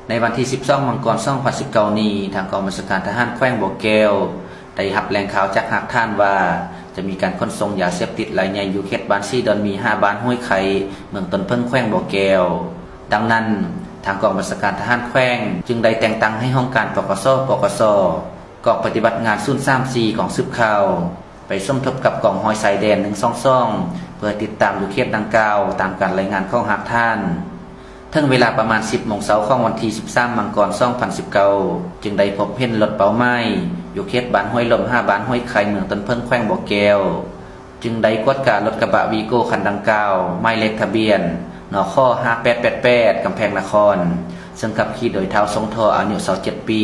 ໃນວັນທີສິບສອງ ມັງກອນ ສອງພັນສິບເກົ້ານີ້, ທາງກອງບັນຊາການທະຫານແຂວງບໍ່ແກ້ວ ໄດ້ຮັບແຫຼ່ງຂ່າວຈາກຮາກຖານວ່າ ຈະມີການຂົນສົ່ງຢາເສບຕິດລາຍໃຫຍ່ຢູ່ເຂດບ້ານສີດອນມີ ຫາບ້ານຫ້ວຍໄຄ ເມືອງຕົ້ນເຜິ້ງ ແຂວງບໍ່ແກ້ວ. ດັ່ງນັ້ນ, ທາງກອງບັນຊາການທະຫານແຂວງ ຈຶ່ງໄດ້ແຕ່ງຕັ້ງໃຫ້ຫ້ອງການ ປກສ ປກສ ກອງປະຕິບັດງານສູນສາມສີ່ ກອງສືບຂ່າວ ໄປສົມທົບກັບກອງຮ້ອຍຊາຍແດນ ໜຶ່ງສອງສອງ ເພື່ອຕິດຕາມຢູ່ເຂດດັ່ງກ່າວ ຕາມການລາຍງານຂອງຮາກຖານ. ເຖິງເວລາປະມານ ສິບໂມງເຊົ້າຂອງວັນທີສິບສາມ ມັງກອນ ສອງພັນສິບເກົ້າ ຈຶ່ງໄດ້ພົບເຫັນລົດເປົ້າໝາຍ ຢູ່ເຂດບ້ານຫ້ວຍລົມ ຫາບ້ານຫ້ວຍໄຄ ເມືອງຕົ້ນເຜິ້ງ ແຂວງບໍ່ແກ້ວ ຈຶ່ງໄດ້ກວດກາລົດກະບະວີໂກ້ຄັນດັ່ງກ່າວ ໝາຍເລກທະບຽນ ນຂ ຫ້າແປດແປດແປດ ກຳແພງນະຄອນ ເຊິ່ງຂັບຂີ່ໂດຍທ້າວ ຊົງທໍ ອາຍຸ ຊາວເຈັດປີ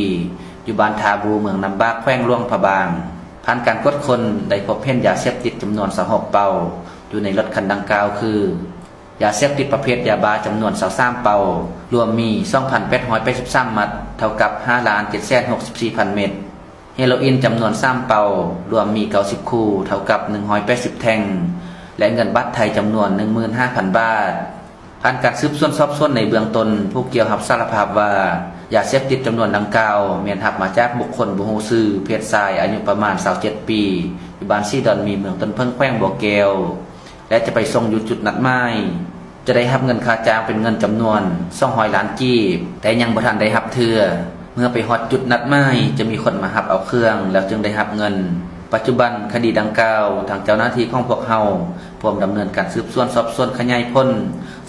ຢູ່ບ້ານທ່າບູ ເມືອງນ້ຳບາກ ແຂວງຫຼວງພະບາງ. ຜ່ານການກວດຄົ້ນ ໄດ້ພົບເຫັນຢາເສບຕິດຈຳນວນ ຊາວຫົກເປົາ ຢູ່ໃນລົດຄັນດັ່ງກ່າວຄື ຢາເສບຕິດປະເພດຢາບ້າຈຳນວນ ຊາວສາມເປົາ ລວມມີ ສອງພັນແປດຮ້ອຍແປດສິບສາມມັດ ເທົ່າກັບ ຫ້າລ້ານເຈັດແສນຫົກສິບສີ່ພັນເມັດ, ເຮໂລອີນຈຳນວນ ສາມເປົາ ລວມມີ ເກົ້າສິບຄູ່ ເທົ່າກັບ ໜຶ່ງຮ້ອຍແປດສິບແທ່ງ ແລະ ເງິນບາດໄທຈຳນວນ ໜຶ່ງໝື່ນຫ້າພັນບາດ. ຜ່ານການສືບສວນສອບສວນໃນເບື້ອງຕົ້ນ, ຜູ້ກ່ຽວຮັບສາລະພາບວ່າ ຢາເສບຕິດຈຳນວນດັ່ງກ່າວ ແມ່ນຮັບມາຈາກບຸກຄົນບໍ່ຮູ້ຊື່ ເພດຊາຍ ອາຍຸປະມານ ຊາວເຈັດປີ ຢູ່ບ້ານສີດອນມີ ເມືອງຕົ້ນເຜິ້ງ ແຂວງບໍ່ແກ້ວ ແລະ ຈະໄປສົ່ງຢູ່ຈຸດນັດໝາຍ. ຈະໄດ້ຮັບເງິນຄ່າຈ້າງເປັນເງິນຈຳນວນ ສອງຮ້ອຍລ້ານກີບ, ແຕ່ຍັງບໍ່ທັນໄດ້ຮັບເທື່ອ. ເມື່ອໄປຮອດຈຸດນັດໝາຍ ຈະມີຄົນມາຮັບເອົາເຄື່ອງ ແລ້ວຈຶ່ງໄດ້ຮັບເງິນ. ປັດຈຸບັນຄະດີດັ່ງກ່າວ ທາງເຈົ້າໜ້າທີ່ຂອງພວກເຮົາ ພວມດຳເນີນການສືບສວນສອບສວນຂະຫຍາຍຜົນ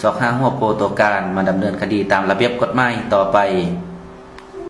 ຊອກຫາຫົວໂປຕົວການມາດຳເນີນຄະດີຕາມລະບຽບກົດໝາຍຕໍ່ໄປ.